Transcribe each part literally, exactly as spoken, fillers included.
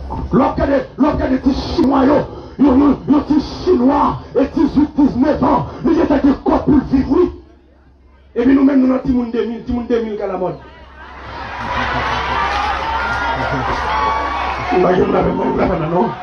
Lè w ap gade, lè w ap gade ti chinwa yo, yon, yon, yon ti chinwa e dizuit, diznèf an, li gentan gen kòb pou l viv, wi. Epi nou menm, nou nan timoun de mil, timoun de mil ka lamòd. M pa gen moun avè m, mwen, m pa nan non.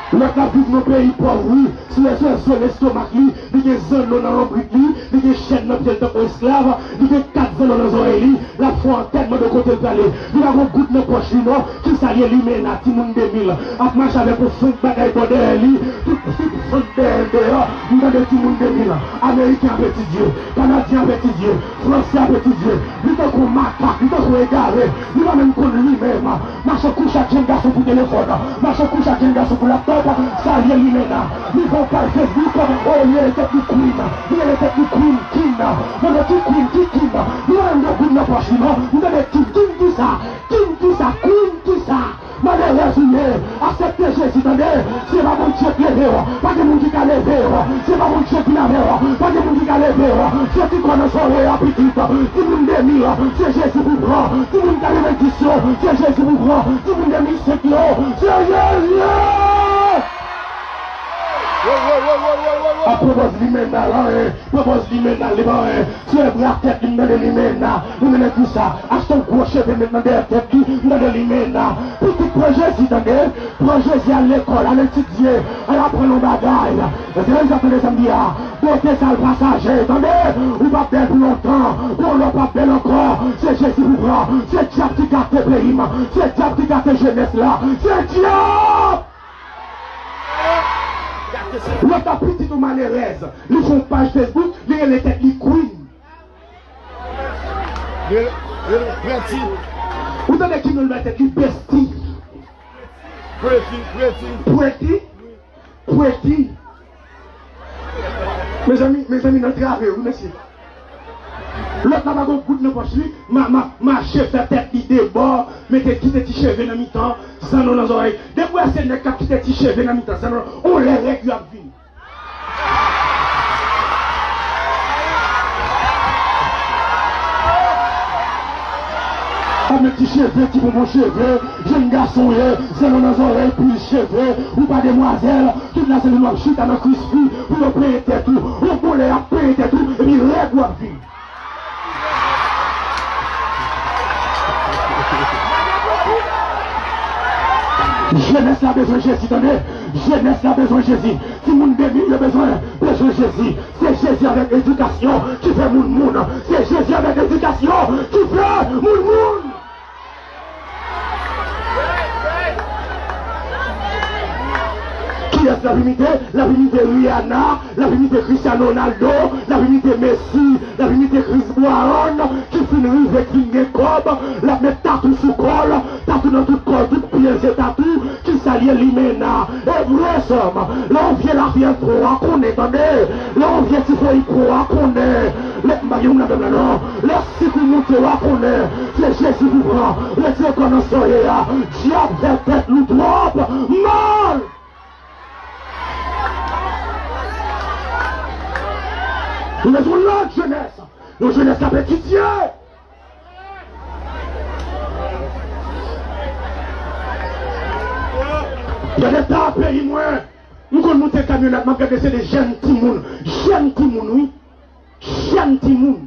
Lòt la viv nan peyi pòv, wi. Sou espreso lestomak li, li gen zanno nan lonbrit li, li gen chèn nan pye l tankou esklav, li gen kat zanno nan zòrèy li, l ap fè antètman de kote l prale. Li pa gon goud nan pòch li non. Kisa l ye limena, timoun de mil, ap mache avèk yon fank bagay bò dèyè li, tout, tout fank dèyè l deyò. M tande timoun de mil, ameriken ap etidye, kanadyen ap etidye, fransè ap etidye, li tankou makak, li tankou egare, li pa menm konn li menm. Mache kouche ak jenn gason pou telefòn, mache kouche ak jenn gason pou laptop, sa l ye limena. Li fè yon paj Facebook, o, li rele tèt li Queen, li rele tèt li Queen King. Mwen, ki Queen, ki King? Li pa menm gen goud nan pòch li non. M tande King, King kisa? King kisa? Queen kisa? Malerèz ou ye, aksepte Jezi, tande. Se pa Bondye k leve w, pa gen moun ki ka leve w. Se pa Bondye ki lave w, pa gen moun ki ka leve w. Se ti kò nan zòrèy a, pitit. Timoun de mil, se Jezi pou pran. Timoun katrevenndis yo, se Jezi pou pran. Timoun de mil senk yo, se Jezi. Apre bòz limena la, eh, pran bòz limena, li pa anyen. Selebre ak tèt li, m tande limena. Limena di sa. Achte yon gwo cheve, met nan dèyè tèt li, m tande limena. Pitit, pran Jezi, tande. Pran Jezi, al lekòl, al etidye, al aprann yon bagay. Èske w tande sa m di a? Bote sa l pasaje, tande. Ou p ap bèl pou lontan. Koulè w p ap bèl ankò. Se Jezi pou pran. Se dyab ki gate peyi m. Se dyab ki gate jenès la. Se dyab! Lòt la pitit ou malerèz. Li fè yon paj Facebook, li rele tèt li Queen. Rele, rele Preti. Ou tande ki non l bay tèt li? Besti. Preti, Preti. Preti. Preti. Mezanmi, mezanmi, n antrave, wi, mesye. Lòt la pa gon goud nan pòch li, ma, ma, mache fè tèt li debò, mete, kite ti cheve nan mitan, zanno nan zòrèy. Depi w wè se nèg k ap kite ti cheve nan mitan, zanno, on lè règ yo ap vini. Ap met ti cheve, ti bonbon cheve, jenn gason ye, zanno nan zòrèy, pil cheve, ou pa demwazèl, tout laselil w ap chita nan krispi pou yo penyen tèt ou. Yon bon lè y ap penyen tèt ou, epi règ ou ap vini. Jenès la bezwen Jezi, tande. Jenès la bezwen Jezi. Timoun de mil yo bezwen, bezwen Jezi. Se Jezi avèk edikasyon ki fè moun moun. Se Jezi avèk edikasyon ki fè moun moun. Kiyès l ap imite? L ap imite Rihanna, l ap imite Cristiano Ronaldo, l ap imite Messi, l ap imite Chris Brown, ki fin rive, ki fin gen kòb, l ap met tatou sou kò l, tatou nan tout kò l, tout pye l se tatou, kisa l ye? Limena. E vre, sè m, lè yon vye lafyèl pran w a konnen, tande, lè yon vye ti foyi pran w a konnen, lè m pa gen moun avè m la non, lè sik ou moute w a konnen, se Jezi pou pran, retire kò nan sa w ye a, dyab fè tèt nou twòp mal! Nou bezwen lòt jenès. Yon jenès k ap etidye. Gade eta peyi mwen. M konn moute kamyonèt, m ap gade se de jèn timoun. Jèn timoun, wi. Jèn timoun.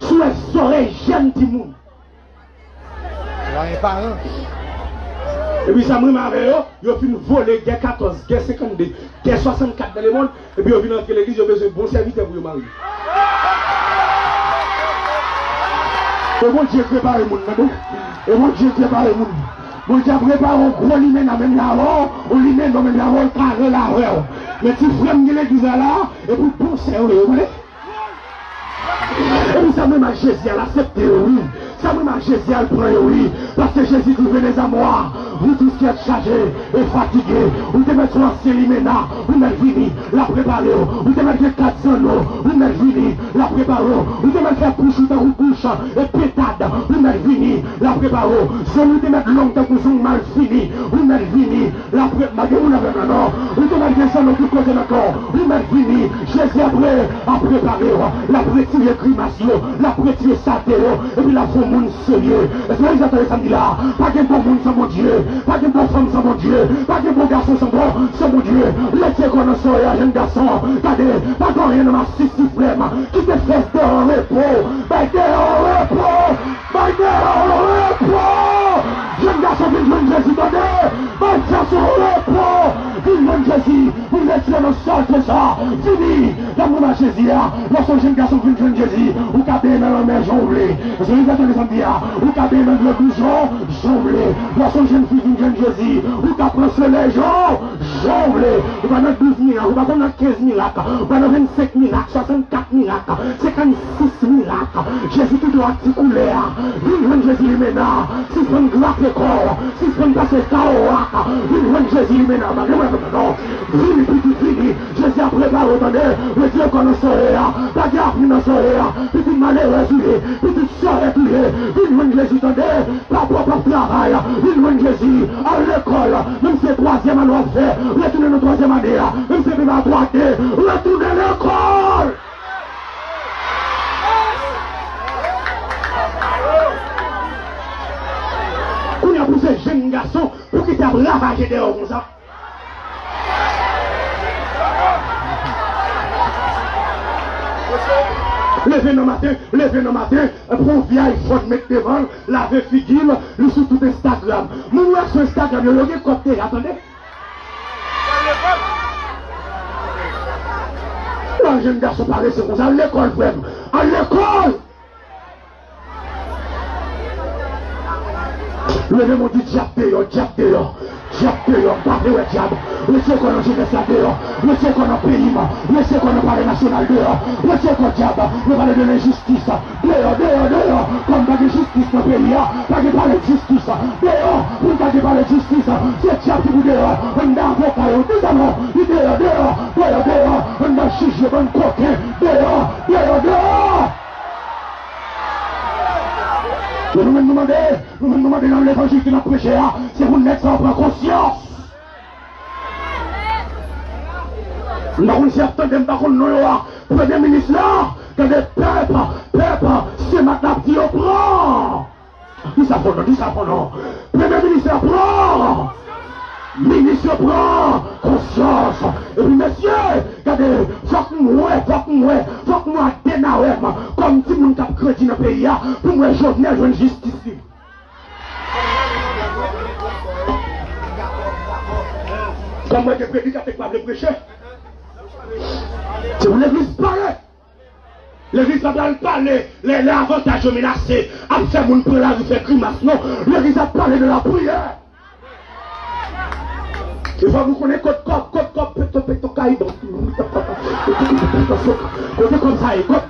Sou wè zòrèy jèn timoun. Mwayen paran. Epi sa m renmen avè yo, yo fin vole gè katòz, gè senkannde, gè swasannkat nan lemonn, epi yo vin antre legliz, yo bezwen bon sèvitè pou yo marye. E Bondye k repare moun, tande. E Bondye k repare moun. Bondye ap repare yon gwo limena menm jan avè w, yon limena menm jan avè w, l kare l avè w. Men ti frè m gen legliz la la, epi bon sè yo ye, tande. Epi sa menm ak Jezi al aksepte yo, wi. Sa menm ak Jezi al pran yo, wi. Paske Jezi di, venez à moi, vous tous qui êtes chargés et fatigués. Ou te mèt sou ansyen limena, ou mèt vini, l ap repare w. Ou te mèt gen kat zanno, ou mèt vini, l ap repare w. Ou te mèt fè bouch ou tankou bouch e pentad, ou mèt vini, l ap repare w. Zong ou te mèt long tankou zong malfini, ou mèt vini, l ap re-, pa gen moun avè m la non. Ou te mèt gen zanno tout kote nan kò w. Ou mèt vini. Jezi ap re-, ap repare w. L ap retire grimas yo. L ap retire salte yo. Epi l ap fè w moun serye. Èske w tande sa m di la? Pa gen bon moun san Bondye. Pa gen bon fanm san Bondye. Pa gen bon gason san bon, san Bondye. Retire kò w nan soyè a, jèn gason. Gade, pa gen anyen nan masis ti frè m. Kite fès deyò an repo. Bay deyò an repo. Bay deyò an repo. Jèn gason, vin jwenn Jezi, tande. Bay fès ou an repo. Vin jwenn Jezi. Vin retire nan saleté sa. Vini. Lè moun a Jezi a, lè w se yon jèn gason k vin jwenn Jezi, ou ka benyen nan lanmè jan w vle. Jezi a tande sa m di a. Ou ka benyen nan dlo dous jan, jan w vle. Lè w se yon jèn fi vin jwenn Jezi, ou ka pran solèy jan, jan w vle. Ou pa nan douz mirak, ou pa konn nan kenz mirak, ou pa nan vennsenk mirak, swasannkat mirak, senkannsis mirak. Jezi toujou ak ti koulè a. Vin jwenn Jezi limena. Sispann grate kò w. Sispann pase kawowak. Vin jwenn Jezi limena. Malgre mwen, non. Vini, pitit, vini. Jezi ap repare w, tande. Retire kò nan soyè a. Pa gen avni nan soyè a. Pitit malerèz ou ye. Pitit sòrèt ou ye. Vin jwenn Jezi, tande. Papa w p ap travay. Vin jwenn Jezi. Al lekòl. Menm si se twazyèm ane w ap fè, retounen nan twazyèm ane a. Menm si se B E P a twa de, retounen lekòl. Kounye a pou se jèn gason, poukisa y ap ravaje deyò konsa? Leve nan maten, leve nan maten, pran yon vye iPhone, met devan l, lave figi l, li sou tout Instagram. Moun wè sou Instagram yo, yo gen kòb deja, tande. Yon jèn gason parese konsa, al lekòl, frè m, al lekòl! Leve men w, di dyab deyò, dyab deyò, dyab deyò, m pa vle wè dyab. Retire kò nan jenès la deyò, retire kò nan peyi m, retire kò nan palè nasyonal deyò, retire kò dyab, nou pale de lenjistis, deyò, deyò, deyò, kòm pa gen jistis nan peyi a, pa gen palè jistis, deyò, pou n ta gen palè jistis, se dyab ki pou deyò, anndan avoka yo, di sa non, di deyò, deyò, deyò, deyò, anndan jij yo, bann koken, deyò, deyò, deyò. E nou menm nou mande, nou menm nou mande nan levanjil ke n ap preche a, se pou nèg sa yo pran konsyans. M pa konn si y ap tande, m pa konn non yo a. Premye minis la, tande pèp, pèp, Senmak la ap di yo pran. Di sa fò non, di sa fò non. Premye minis la pran. Minis yo pran konsyans. Epi mesye, gade, fòk m wè, fòk m wè, fòk m wè ak de nawè m kòm timoun k ap grandi nan peyi a, pou m wè Jovenel jwenn jistis li. Kòm mwen gen predikatè k pa vle preche, se pou legliz pale. Legliz pa pral pale lè, lè avantaj yo menase, ap fè moun pran lari fè grimas, non. Legliz ap pale de lapriyè. E fòk nou konnen kot kòb, kot kòb, peto, peto, kay, kote kòb sa ye, kòb,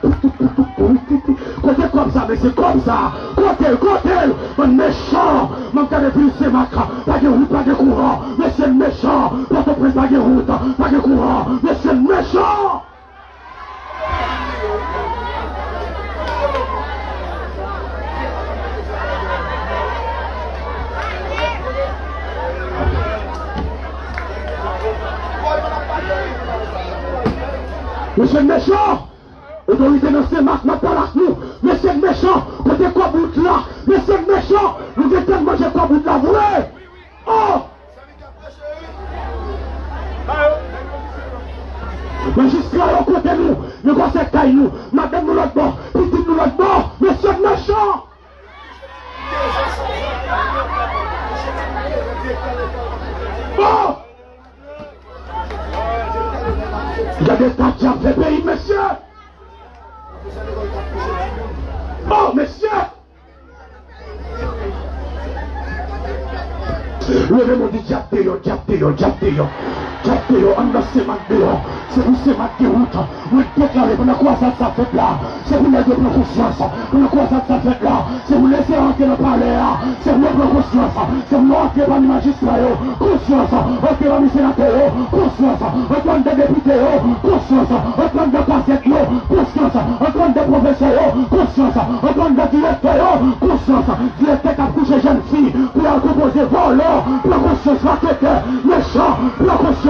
kote kòb sa, mesye, kòb sa, kote l, kote l, bann mechan, m ap gade vil Senmak, pa gen wout, pa gen kouran, mesye mechan, Pòtoprens pa gen wout, pa gen kouran, mesye mechan. Mesye mechan! Otorite nan Senmak, m ap pale ak nou. Mesye mechan, kote kòb wout la? Mesye mechan, nou gentan manje kòb wout la vre. Oh! Majistra yo kote nou, negosye kay nou, madanm nou lòt bò, pitit nou lòt bò, mesye mechan! Oh! Gade eta dyab fè peyi, mesye! Oh, mesye! Leve men w di dyab deyò, dyab deyò, dyab deyò. Dyab deyò, anndan Senmak deyò. Se pou Senmak gen wout. Mwen deklare pandan kwazad sa fèt la, se pou nèg yo pran konsyans. Pandan kwazad sa fèt la, se pou lese yo antre nan palè a. Se pou yo pran konsyans. Se pou yo antre pami majistra yo. Konsyans. Antre pami senatè yo. Konsyans. Antre anndan depite yo. Konsyans. Antre anndan kazèk yo. Konsyans. Antre anndan pwofesè yo. Konsyans. Antre anndan direktè yo. Konsyans. Direktè k ap kouche jèn fi pou y al konpoze vòlò. Pran konsyans, raketè, mechan. Pran konsyans.